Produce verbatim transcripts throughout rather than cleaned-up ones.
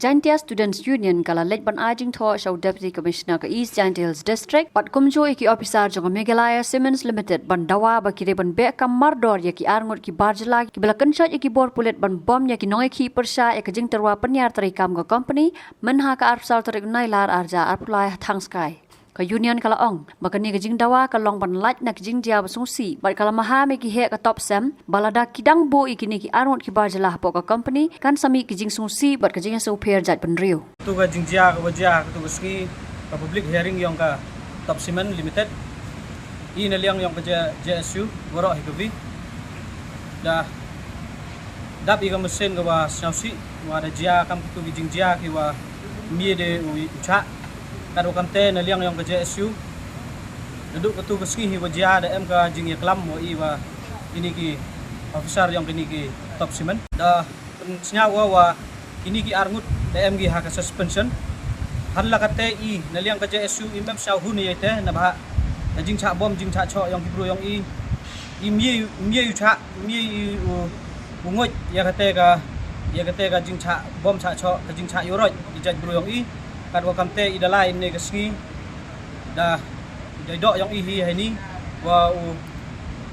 Jaintia Students Union ka la leit ban ai jingthoh sha u Deputy Commissioner ka East Jaintia Hills District bad kumjuh ïa ki ophisar jong ka Meghalaya Cements Limited ban dawa ba ki dei ban beh kam mardor ïa ki arngut ki bar jylla kiba la kynshoit ïa ki bor pulit ban bom ïa ki nongïakhih pyrshah ïa ka jingtyrwa pynïar treikam ka company mynha ka arphew saw tarik u Nailar arhajar arphew lai ha Thangskai. Ka Union ka la ong ba kane ka jingdawa ka long ban lait na ka jingjia ba sngewsih bad ka la maham ïa ki heh ka Topcem ba lada ki dang buh ïa kine ki arngut ki bar jylla hapoh ka company kan sa mih ki jingsngewsih bad ka jingsngewpher jaitbynriew. Katu ka jingjia kaba jia katu ka sngi ka public hearing ïong ka Top Cement Limited, i na liang ïong ka J-, JSU waroh hi ka wi da dap ïa ka mynsiem kaba sngewsih wa da jia kam katu ki jingjia kiwa mih de u, u chah. Katwa kamte na liang ïong ka JSU, naduh katu ka sngi hi wa jia da em ka jingïaklam wa i wa kine ki ophisar ïong kine ki Top Cement da pynsngew wa, wa kine ki arngut da em ki ha ka suspension. Hanla kate i na liang ka JSU im em sngew hun ïa te naba ka jingchah bom jingchah choh ïong ki bru ïong i, i mih, mih u chah, mih u, u nguid ïa kate ka, ïa kate ka jingchah bom chah choh, ka jingchah ïuroit ki jaitbru ïong i. Katwa kamte i da lai ne ka sngi da, da i doh ïong i hi ha ini wa u,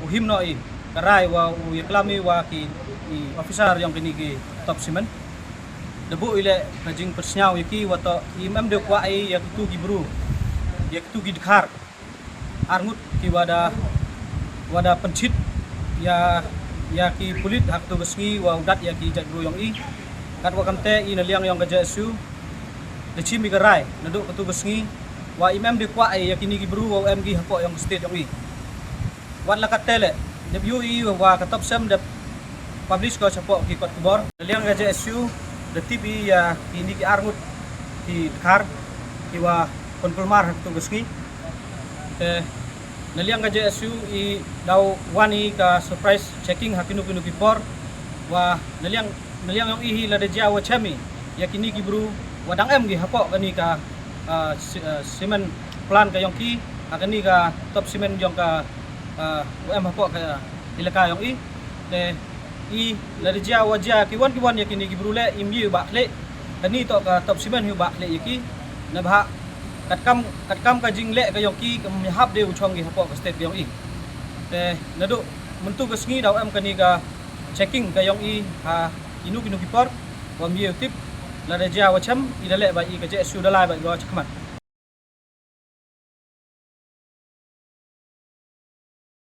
u him noh i ka rai wa u ïaklam i wa ki, i ophisar ïong kine ki Top Cement. Da buh i leh ka jingpynsngew ïa ki wa toh im em de kwah i ïa kitu ki bru, ïa kitu ki dkhar arngut kiwa da, wa da pynchit ïa, ïa ki pulit ha katu ka sngi wa u dat ïa ki jaitbru ïong i. Katwa kamte i na liang ïong ka JSU da chim i ka rai naduh katu ka sngi wa im em de kwah i ïa kine ki bru wa u em ki hapoh ïong ka state ïong i. Wat la kate leh da ïohi wa ka Topcem da publish ko shapoh ki kot khubor. Na liang ka JSU da tip i ïa kine ki arngut ki dkhar kiwa pynkulmar ha katu ka sngi. Te na liang ka JSU i da wan i ka surprise checking ha kino kino ki por wa na liang, na liang ïong i hi lada jia wa chem i ïa kine ki bru wa dang em ki hapoh kane ka, ah, ci-, ah, cement plant ka ïong ki ha kane ka Top Cement ïong ka, ah, wa em hapoh ka elaka ïong i. Te i lada jia wa jia ki wan ki wan ïa kine ki bru leh im ïoh ba khleh, kane toh ka Top Cement hi ba khleh ïa ki. Naba katkam, katkam ka jingleh ka ïong ki kam hap de u chong ki hapoh ka state ïong i. Te naduh myntu ka sngi da u em kane ka checking ka ïong i ha kino kino ki por wa im ïoh tip. Lada jia wa chem i da leh ba i ka JSU da lai ba i wa chakhmat.